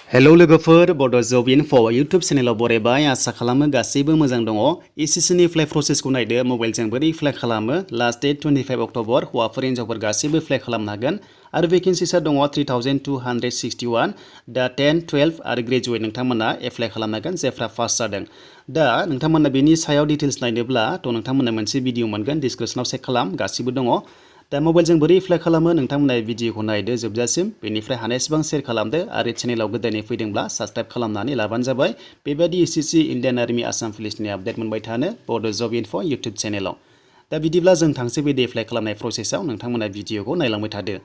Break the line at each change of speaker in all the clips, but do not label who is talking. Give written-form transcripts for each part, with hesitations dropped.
hello लोगोफोर बड' जब enough' YouTube चेनेलाव बरायबाय आसा खालामो गासैबो मोजां दङ एसएससी नि एप्लाइ प्रसेसखौ नायदो मबाइलजों बोरै एप्लाइ खालामो लास्ट डेट 25 अक्ट'बर हौवाफोर हिन्जावफोर गासैबो एप्लाइ खालामनो हागोन आरो भेकेन्सिसा दङ 3261 दा 10 12 आरो ग्रेजुवेट नोंथांमोना एप्लाइ खालामनो हागोन जायफ्रा पास जादों दा नोंथांमोना बेनि सायाव डिटेल्स नायनोब्ला थ' नोंथांमोना मोनसे भिडिअ मोनगोन डिसक्रिपसनाव चेक खालाम गासिबो दङ दा मबाइलजों बोरै एप्लाइ खालामो नोंथांमोना भिडिअखौ नायदो जोबजासिम बेनिफ्राय हानायसेबां शेयार खालामदो आरो चेनेलाव गोदानै फैदोंब्ला साबस्क्राइब खालामनानै लाबानो जाबाय बेबायदि एसएससी इन्डियान आर्मि आसाम पुलिसनि आपडेट मोनबाय थानो बड' जब इनफ' इउटुब चेनेलाव दा बिदिब्ला जों थांसै बे एप्लाइ खालामनाय प्रसेसआव नोंथांमोना भिडिअखौ नायलांबाय थादो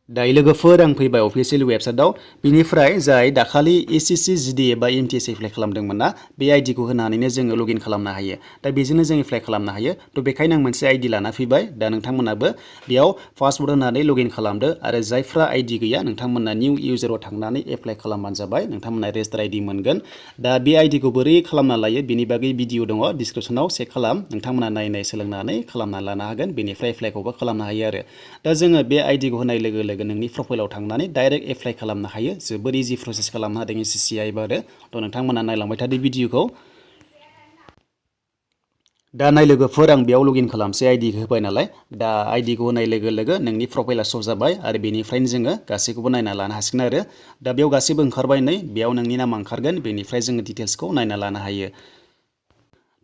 दायो लोगोफोर आं फैबाय अफिसियेल वेबसाइटआव बिनिफ्राय जाय दाखालि एसएससी जीडी एबा एमटीएस एप्लाइ खालामदोंमोन ना बे आइडिखौ होनानैनो जोङो लगइन खालामनो हायो दा बेजोंनो जों एप्लाइ खालामनो हायो थ' बेखायनो आं मोनसे आइडि लाना फैबाय दा नोंथांमोनाबो बेयाव पासवर्ड होनानै लगइन खालामदो आरो जायफ्रा आइडि गैया नोंथांमोना निउ इउजाराव थांनानै एप्लाइ खालामबानो जाबाय नोंथांमोना रेजिस्टार आइडि मोनगोन दा बे आइडिखौ बोरै खालामना लायो बेनि बागै भिडिअ दङ डिसक्रिपसनाव चेक खालाम नोंथांमोना नायनाय सोलोंनानै खालामना लानो हागोन बेनिफ्राय एप्लाइखौबो खालामनो हायो आरो दा जोङो बे आइडिखौ होनाय लोगो लोगो नोंनि प्रफाइलाव थांनानै डाइरेक्ट एप्लाइ खालामनो हायो जोबोर इजि प्रसेस खालामनो हादों एसएससी आरो थ' नोंथांमोना नायलांबाय थादो भिडिअखौ दा नाय लोगोफोर आं बेयाव लगइन खालामसै आइडिखौ होबाय नालाय दा आइडिखौ होनाय लोगो लोगो नोंनि प्रफाइला श' जाबाय आरो बेनिफ्रायनो जोङो गासैखौबो नायना लानो हासिगोन आरो दा बेयाव गासैबो ओंखारबाय नै बेयाव नोंनि नामा ओंखारगोन बेनिफ्राय जोङो डिटेल्सखौ नायना लानो हायो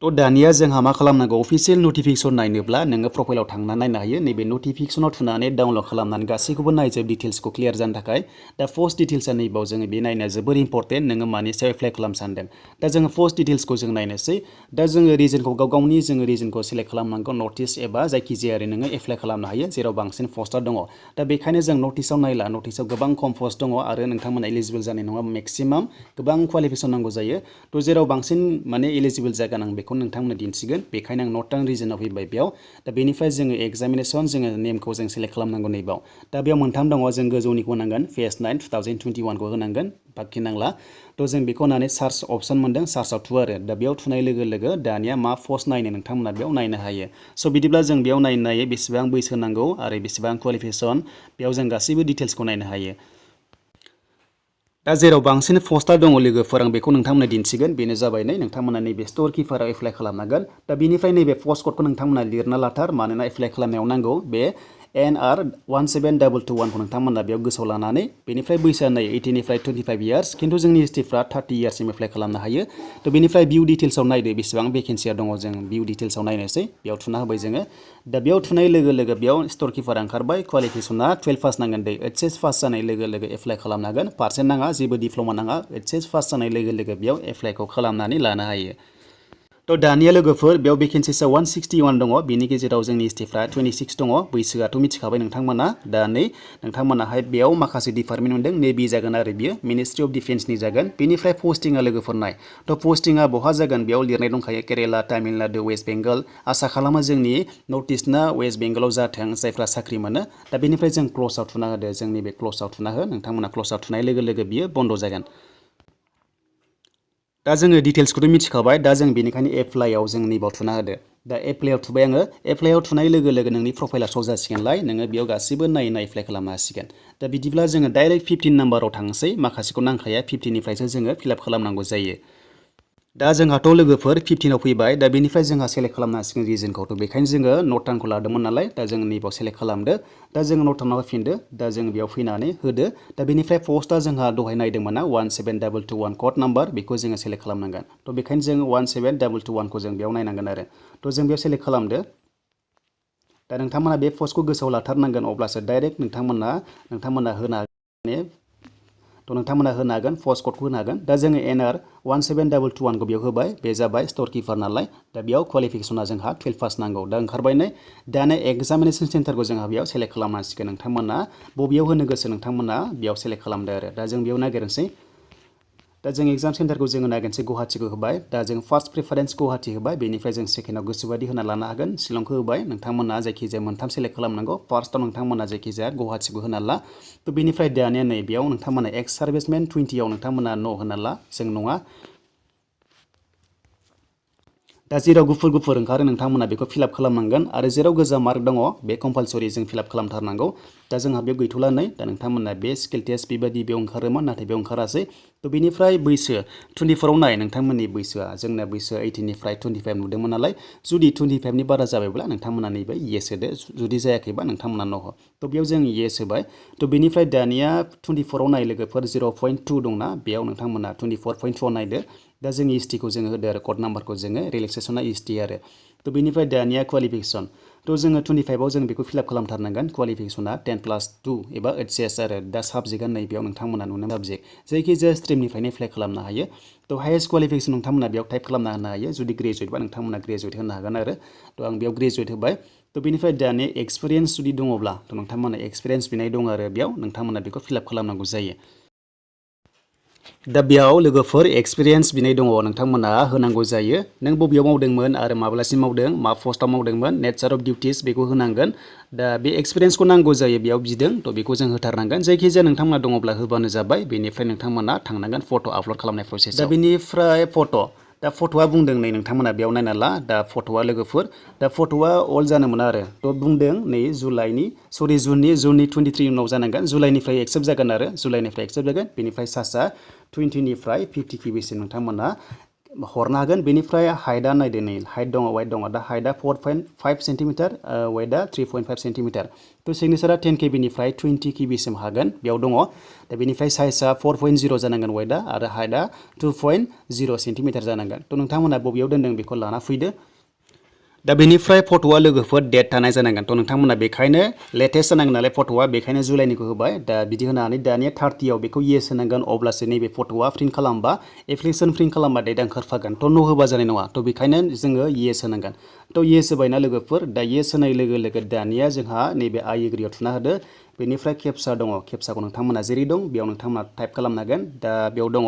थ' दानिया जोंहा मा खालामनांगौ अफिसियेल नटिफिकेसन नायनोब्ला नोङो प्रफाइलाव थांनानै नायनो हायो नैबे नटिफिकेसनाव थुनानै डाउनलड खालामनानै गासैखौबो नायजोब डिटेल्सखौ क्लियार जानो थाखाय दा पोस्ट डिटेल्सआ नैबाव जोङो बे नायनाया जोबोर इम्परटेन्ट नोङो मानि सायाव एप्लाइ खालामनो सानदों दा जोङो पोस्ट डिटेल्सखौ जों नायनोसै दा जोङो रिजनखौ गावनि जोङो रिजनखौ सेलेक्ट खालामनांगौ नटिस एबा जायखिजाया ओरै नोङो एप्लाइ खालामनो हायो जेराव बांसिन पस्टआ दङ दा बेखायनो जों नटिसआव नायला नटिसआव गोबां खम पस्ट दङ आरो नोंथांमोना एलिजिबल जानाय नङा मेक्सिमाम गोबां क्वालिफिकेसन नांगौ जायो थ' जेराव बांसिन माने एलिजिबल जागोन आं बेखौ नोंथांमोननो दिन्थिगोन बेखायनो आं नर्टार्न रिजनाव फैबाय बेयाव दा बेनिफ्राय जोङो एग्जामिनेसन जोङो नेमखौ जों सेलेक्ट खालामनांगौ नैबाव दा बेयाव मोनथाम दङ जों गोजौनिखौ होनांगोन फेज 9 2021 खौ होनांगोन बाखि नांला थ' जों बेखौ होनानै सार्च अपसन मोनदों सार्चआव थु आरो दा बेयाव थुनाय लोगो लोगो दानिया मा पस्ट नायनो नोंथांमोना बेयाव नायनो हायो स' बिदिब्ला जों बेयाव नायै बेसेबां बैसो नांगौ आरो बेसेबां क्वालिफिकेसन बेयाव जों गासैबो डिटेल्सखौ नायनो हायो दा जेराव बांसिन पस्टआ दङ लोगोफोर आं बेखौ नोंथांमोननो दिन्थिगोन बेनो जाबाय नै नोंथांमोना नैबे स्ट'र किपाराव एप्लाइ खालामनांगोन दा बेनिफ्राय नैबे पस्ट क'डखौ नोंथांमोना लिरना लाथार मानोना एप्लाइ खालामनायाव नांगौ बे NR 17221 खौ नोंथांमोना बेयाव गोसोआव लानानै बेनिफ्राय बैसोआ नै 18 निफ्राय 25 इयार्स खिन्थु जोंनि एसटिफ्रा 30 इयार्ससिम एप्लाइ खालामनो हायो थ' बेनिफ्राय भिउ डिटेल्सआव नायदो बेसेबां भेकेन्सिया दङ जों भिउ डिटेल्सआव नायनोसै बेयाव थुना होबाय जोङो दा बेयाव थुनाय लोगो लोगो बेयाव स्ट'र किपारा ओंखारबाय क्वालिफिकेसना 12 पास नांगोन दै HS पास जानाय लोगो लोगो एप्लाइ खालामनो हागोन पार्सेन्ट नाङा जेबो डिप्ल'मा नाङा HS पास जानाय लोगो लोगो बेयाव एप्लाइखौ खालामनानै लानो हायो थ' दानिया लोगोफोर बेयाव भेकेन्सिसा 161 दङ बेनि गेजेराव जोंनि एसटिफ्रा 26 दङ बैसोआथ' मिथिखाबाय नोंथांमोना दा नै नोंथांमोनाहाय बेयाव माखासे डिपार्टमेन्ट मोनदों नेभि जागोन आरो बियो मिनिस्ट्रि अफ डिफेन्सनि जागोन बेनिफ्राय पस्टिंआ लोगोफोर नाय थ' पस्टिंआ बहा जागोन बेयाव लिरनाय दंखायो केरेला तामिलनाडु वेस्ट बेंगल आसा खालामो जोंनि नर्थ इस्टना वेस्ट बेंगलाव जाथों जायफ्रा साख्रि मोनो दा बेनिफ्राय जों क्ल'सआव थुना होदो जोंनि बे क्ल'सआव थुना हो नोंथांमोना क्ल'सआव थुनाय लोगो लोगो बियो बन्द जागोन दा जोङो डिटेल्सखौथ' मिथिखाबाय दा जों बेनिखायनो एप्लाइआव जों नैबाव थुना होदो दा एप्लाइआव थुबाय आङो एप्लाइआव थुनाय लोगो लोगो नोंनि प्रफाइला श' जासिगोनलाय नोङो बेयाव गासैबो नायै एप्लाइ खालामनो हासिगोन दा बिदिब्ला जोङो डाइरेक्ट 15 नाम्बाराव थांसै माखासेखौ नांखाया 15निफ्रायसो जोङो फिलआप खालामनांगौ जायो दा जोंहाथ' लोगोफोर 15आव फैबाय दा बेनिफ्राय जोंहा सेलेक्ट खालामनो हासिगोन रिजनखौथ' बेखायनो जोङो नर्टार्नखौ लादोंमोन नालाय दा जों नैबाव सेलेक्ट खालामदो दा जोङो नर्टार्नाव होफिनदो दा जों बेयाव फैनानै होदो दा बेनिफ्राय पस्टआ जोंहा दहाय नायदोंमोन ना 17221 कड नाम्बार बेखौ जोङो सेलेक्ट खालामनांगोन थ' बेखायनो जों 17221 खौ जों बेयाव नायनांगोन आरो थ' जों बेयाव सेलेक्ट खालामदो दा नोंथांमोना बे पस्टखौ गोसोआव लाथारनांगोन अब्लासो डाइरेक्ट नोंथांमोना होनो थ' नोंथांमोना होनो हागोन पस्ट क'डखौ होनो हागोन दा जोङो NR 17221 खौ बेयाव होबाय बे जाबाय स्ट'र किपार नालाय दा बेयाव क्वालिफिकेसना जोंहा 12 पास नांगौ दा ओंखारबाय नै दानो एग्जामिनेसन सेन्टारखौ जोंहा बेयाव सेलेक्ट खालामनांसिगोन नोंथांमोना बबेयाव होनो गोसो नोंथांमोना बेयाव सेलेक्ट खालामदो आरो दा जों बेयाव नागिरनोसै दा जों एग्जाम सेन्टारखौ जोङो नागिरनोसै गुवाहाटीखौ होबाय दा जों फार्स्ट प्रिफारेन्स गुवाहाटी होबाय बेनिफ्राय जों सेकेन्डआव गोसोबादि होना लानो हागोन शिलंखौ होबाय नोंथांमोना जायखिजाया मोनथाम सेलेक्ट खालामनांगौ फार्स्टआव नोंथांमोना जायखिजाया गुवाहाटीखौ होना ला थ' बेनिफ्राय दानिया नै बेयाव नोंथांमोना एक्स सार्भिसमेन 20आव नोंथांमोना न' होना ला जों नङा दा जेराव गुफुर गुफुर ओंखारो नोंथांमोना बेखौ फिलआप खालामनांगोन आरो जेराव गोजा मार्क दङ बे कम्पालसरि जों फिलआप खालामथारनांगौ दा जोंहा बेयाव गैथ'ला नै दा नोंथांमोना बे स्किल टेस्ट बेबायदि बेयाव ओंखारोमोन नाथाय बेयाव ओंखारासै थ' बेनिफ्राय बैसो 24 आव नाय नोंथांमोननि बैसोआ जोंना बैसोआ 18 निफ्राय 25 नुदोंमोन नालाय जुदि 25 नि बारा जाबायब्ला नोंथांमोना नैबे येस होदो जुदि जायाखैबा नोंथांमोना नो थ' बेयाव जों येस होबाय थ' बेनिफ्राय दानिया 24 आव नाय लोगोफोर 0.2 दंना बेयाव नोंथांमोना 24.2 आव नायदो दा जोंनि एसटिखौ जोङो होदो आरो कड नाम्बारखौ जोङो रिलेक्सेसना एसटि आरो थ' बेनिफ्राय दानिया क्वालिफिकेसन थ' जोङो 25 आव जों बेखौ फिलआप खालामथारनांगोन क्वालिफिकेसना 10+2 एबा HCS आरो दा साबजेक्टआ नैबेयाव नोंथांमोना नुनो साबजेक्ट जायखिजाया स्ट्रिमनिफ्रायनो एप्लाइ खालामनो हायो थ' हाइएस्ट क्वालिफिकेसन नोंथांमोना बेयाव टाइप खालामना होनो हायो जुदि ग्रेजुवेटबा नोंथांमोना ग्रेजुवेट होनो हागोन आरो थ' आं बेयाव ग्रेजुवेट होबाय थ' बेनिफ्राय दानिया एक्सपिरियेन्स जुदि दङब्ला थ' नोंथांमोना एक्सपिरियेन्स बिनाय दङ आरो बेयाव नोंथांमोना बेखौ फिलआप खालामनांगौ जायो दा बेयाव लोगोफोर एक्सपिरियेन्स बिनाय दङ नोंथांमोना होनांगौ जायो नों बबेयाव मावदोंमोन आरो माब्लासिम मावदों मा पस्टआव मावदोंमोन नेचार अफ डिउटिस बेखौ होनांगोन दा बे एक्सपिरियेन्सखौ नांगौ जायो बेयाव बिदों थ' बेखौ जों होथारनांगोन जायखिजाया नोंथांमोना दङब्ला होबानो जाबाय बेनिफ्राय नोंथांमोना थांनांगोन फट' आपल'ड खालामनाय प्रसेसआव दा बेनिफ्राय फट' दा फट'आ बुंदों नै नोंथांमोना बेयाव नायना ला दा फट'आ लोगोफोर दा फट'आ अल जानो मोना आरो थ' बुंदों नै जुननि 23 उनाव जानांगोन जुलाइनिफ्राय एक्सेप्ट जागोन आरो जुलाइनिफ्राय एक्सेप्ट जागोन बेनिफ्राय सासआ 20 निफ्राय 50 केबिसिम नोंथांमोना हरनो हागोन बेनिफ्राय हाइटआ नायदो नै हाइट दङ वाइट दङ दा हाइटआ 4.5 सेन्टिमिटार वाइटआ 3.5 सेन्टिमिटार थ' सिगनेसारा 10 केबिनिफ्राय 20 केबिसिम हागोन बेयाव दङ दा बेनिफ्राय साइजआ 4.0 जानांगोन वाइटआ आरो हाइटआ 2.0 सेन्टिमिटार जानांगोन थ' नोंथांमोना बबेयाव दोनदों बेखौ लाना फैदो दा बेनिफ्राय फट'आ लोगोफोर डेट थानाय जानांगोन थ' नोंथांमोना बेखायनो लेटेस्ट जानांगोन नालाय फट'आ बेखायनो जुलाइनिखौ होबाय दा बिदि होनानै दानिया 30 आव बेखौ येस होनांगोन अब्लासो नैबे फट'आ प्रिन्ट खालामबा एप्लिकेसन प्रिन्ट खालामबा डेटआ ओंखारफागोन थ' न' होबा जानाय नङा थ' बेखायनो जोङो येस होनांगोन थ' येस होबायना लोगोफोर दा येस होनाय लोगो लोगो दानिया जोंहा नैबे आइ एग्रियाव थुना होदो बेनिफ्राय केपसा दङ केपसाखौ नोंथांमोना जेरै दं बेयाव नोंथांमोना टाइप खालामनो हागोन दा बेयाव दङ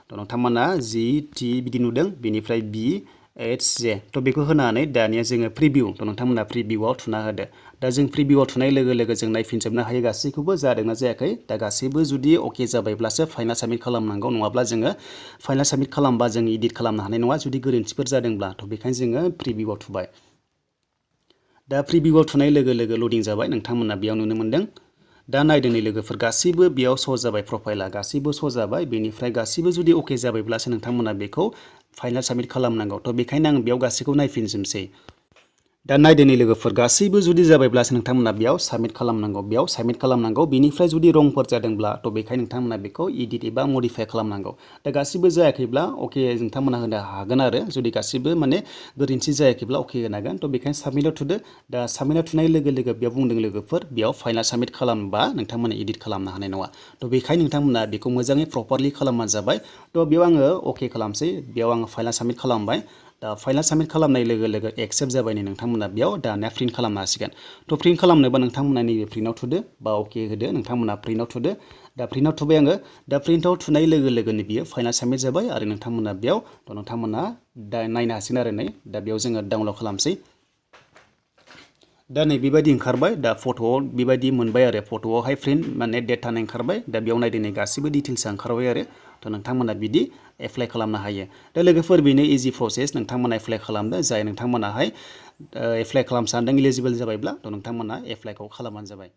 थ' नोंथांमोना GT बिदि नुदों बेनिफ्राय BHJ थ' बेखौ होनानै दानिया जोङो प्रिभिउ थ' नोंथांमोना प्रिभिउआव थुना होदो दा जों प्रिभिउआव थुनाय लोगो लोगो जों नायफिनजोबनो हायो गासैखौबो जादोंना जायाखै दा गासैबो जुदि अके जाबायब्लासो फाइनाल साबमिट खालामनांगौ नङाब्ला जोङो फाइनाल साबमिट खालामबा जों एडिट खालामनो हानाय नङा जुदि गोरोन्थिफोर जादोंब्ला थ' बेखायनो जोङो प्रिभिउआव थुबाय दा प्रिभिउआव थुनाय लोगो लोगो लडिं जाबाय नोंथांमोना बेयाव नुनो मोन्दों दा नायदों नै लोगोफोर गासैबो बेयाव श' जाबाय प्रफाइला गासैबो श' जाबाय बेनिफ्राय गासैबो जुदि अके जाबायब्लासो नोंथांमोना बेखौ फाइनाल साबमिट खालामनांगौ थ' बेखायनो आं बेयाव गासैखौ नायफिनजोबसै दा नायदो नै लोगोफोर गासैबो जुदि जाबायब्लासो नोंथांमोना बेयाव साबमिट खालामनांगौ बेनिफ्राय जुदि रंफोर जादोंब्ला थ' बेखायनो नोंथांमोना बेखौ इडिट एबा मडिफाइ खालामनांगौ दा गासैबो जायाखैब्ला अके नोंथांमोना होनो हागोन आरो जुदि गासैबो माने गोरोन्थि जायाखैब्ला अके होनो हागोन थ' बेखायनो साबमिटआव थुदो दा साबमिटआव थुनाय लोगो लोगो बेयाव बुंदों लोगोफोर बेयाव फाइनाल साबमिट खालामबा नोंथांमोना इडिट खालामनो हानाय नङा थ' बेखायनो नोंथांमोना बेखौ मोजाङै प्रपारलि खालामबानो जाबाय थ' बेयाव आङो अके खालामसै बेयाव आङो फाइनाल साबमिट खालामबाय दा फाइनाल साबमिट खालामनाय लोगो लोगो एक्सेप्ट जाबाय नै नोंथांमोना बेयाव दानिया प्रिन्ट खालामनो हासिगोन थ' प्रिन्ट खालामनोबा नोंथांमोना नैबे प्रिन्टआव थुदो बा अके होदो नोंथांमोना प्रिन्टआव थुदो दा प्रिन्टआव थुबाय आङो दा प्रिन्टआव थुनाय लोगो लोगोनो बियो फाइनाल साबमिट जाबाय आरो नोंथांमोना बेयाव थ' नोंथांमोना दा नायनो हासिगोन आरो नै दा बेयाव जोङो डाउनलड खालामसै दा नै बेबायदि ओंखारबाय दा फट'आव बेबायदि मोनबाय आरो फट'आवहाय प्रिन्ट माने डेट थानाय ओंखारबाय दा बेयाव नायदो नै गासैबो डिटेल्सआ ओंखारबाय आरो थ' नोंथांमोना बिदि एप्लाइ खालामनो हायो दा लोगोफोर बेनो इजि प्रसेस नोंथांमोना एप्लाइ खालामदो जाय नोंथांमोनाहाय एप्लाइ खालामनो सानदों इलिजिबोल जाबायब्ला थ' नोंथांमोना एप्लाइखौ खालामबानो जाबाय